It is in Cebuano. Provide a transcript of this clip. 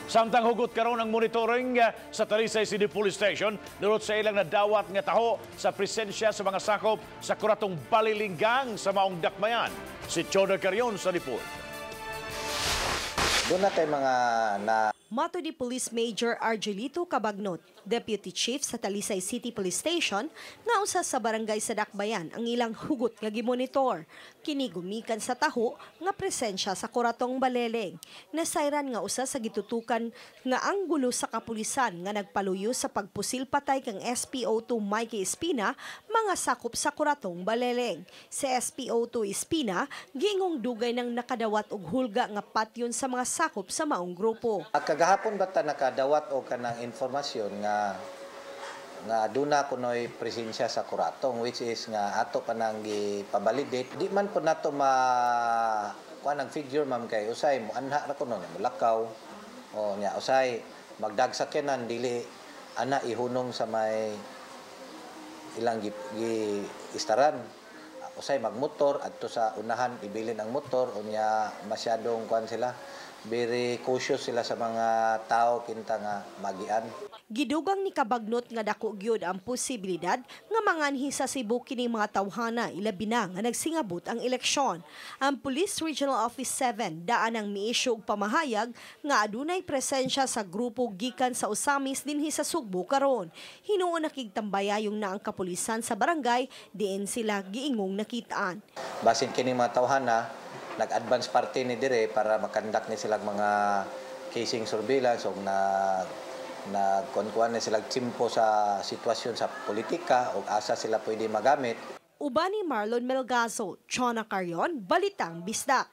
Samtang hugot karon ang monitoring sa Talisay City Police Station nurot sa ilang nadawat nga taho sa presensya sa mga sakop sa Kuratong Baleleng Gang sa maong dakbayan. Si Choda Carion sa report. Doon na tayo mga na Mato ni Police Major Argelito Cabagnot, Deputy Chief sa Talisay City Police Station, nga usa sa barangay sa Dakbayan ang ilang hugot nga gimonitor. Kini gumikan sa taho nga presensya sa Kuratong Baleleng. Nasayran nga usa sa gitutukan nga anggulo sa kapulisan nga nagpaluyo sa pagpusil patay kang SPO2 Mikey Espina, mga sakop sa Kuratong Baleleng. Si SPO2 Espina giingong dugay nang nakadawat og hulga nga patyon sa mga sakop sa maong grupo. Kagahapon ba ta nakadawat og kanang informasyon nga nga aduna kunoy presensya sa Kuratong, which is nga ato pa nang gipabalidate. Di man po nato ma kuan ang figure, ma'am, kay usay mo anha ra kuno niya mulakaw o nya usay magdagsakyanan, dili ana ihunong sa may ilang gi, gi istaran. Usay magmotor adto sa unahan, ibilin ang motor. Unya masyadong kuan sila, very cautious sila sa mga tao kinta nga magian. Gidugang ni Cabagnot nga dako gyud ang posibilidad nga manganhi sa Cebu kining mga tawhana, ilabi na nga nagsingabot ang eleksyon. Ang Police Regional Office 7 daan ang miisyu og pamahayag nga adunay presensya sa grupo gikan sa Ozamiz dinhi sa Sugbo karon. Hinuon nakigtambayayong na ang kapulisan sa barangay diin sila giingong nakitaan. Basin kini mga tawhana nag-advance party ni dire para makandak ni sila mga casing surveillance o na nagkuan ni sila tiyempo sa sitwasyon sa politika o asa sila pwede magamit. Uban ni Marlon Melgazo, Chona Carion, Balitang Bisdak.